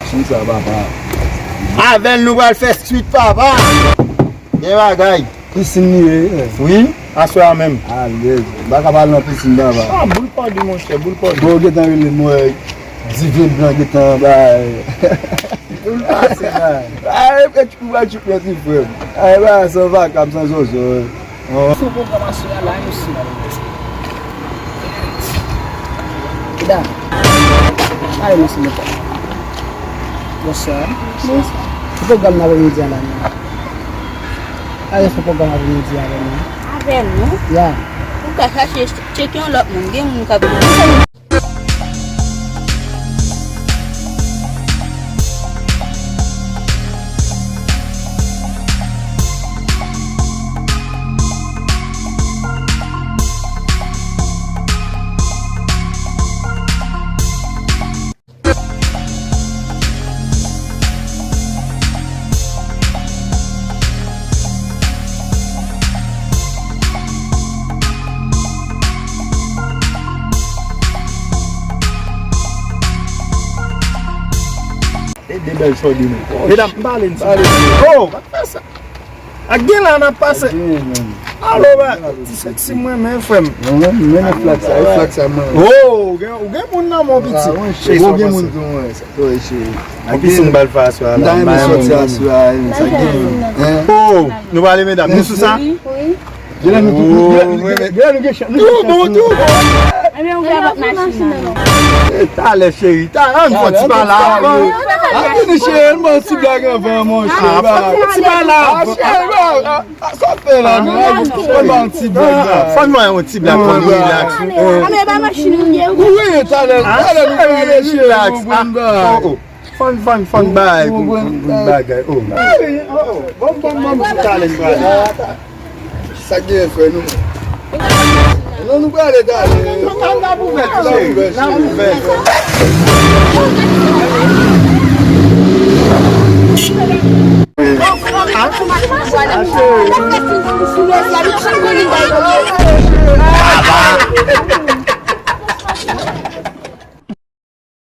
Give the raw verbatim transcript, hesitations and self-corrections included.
Konsa, papa. Avè l, nou pral fè swit, papa. Gen bagay. Pisin li ye, eh. Wi, aswè a menm. Alèz. M pa ka pa al nan pisin, papa. Ah, boul pòdi, monchè, boul pòdi. Bon, gentan rele m, wè. Diven blan gentan bay. Boul pase, bay. Ah, e, e, ou pa tchoup nan ti frè m. Ah, e, bay, san vakab, san zozo. Fè pwogram aswè a la, M C. Kida. Ale, M C, mwen. Bonswa. Bonswa. Fè pwogram nan aprèmidi a la, non. Ale fè pwogram aprèmidi a la, non. Avè nou? Ya. Ou ka chache tcheke yon lòt moun. Gen moun k ap E de bèl chòdi nou. Medam, m pale n pale. Oh, pa fè sa. Ak gen la n ap pase. Alo, ba. Ti seksi m renmen, frè m. Mwen menm, menm flak sa, e flak sa mwen. Oh, ou gen, ou gen moun nan men w, piti. Ou gen moun. Anpil si m bal fè aswè a la. M ta renmen sòti aswè a, sa gen. Oh, nou pale medam, nou sou sa? Wi, wi. Genlè nou tou, genlè nou gen chans, nou gen chans. Tou bon, tou bon. Ebyen, ou gen lòt machin nan. E, talè, cheri, talè, ann fè ti pale avan. Ann vini, cheri, ann ba yon ti blag anvan, monchè. Ann fè ti pale avan. Ah, cheri, ba, ah, sa fè la, non? Ann ba yon ti blag la. Fò n ba yon ti blag, fò n relax. Ann ba machin ou ye. Wi, talè, talè, nou pale, cheri, relax. Oh, oh. Fòn, fòn, fòn bay pou, pou, pou bagay. Oh. Bon, bon, bon, bon, talè, talè. Sa k gen, frè nou? Non, nou prale talè. N ap ouvè, cheri. N ap ouvè.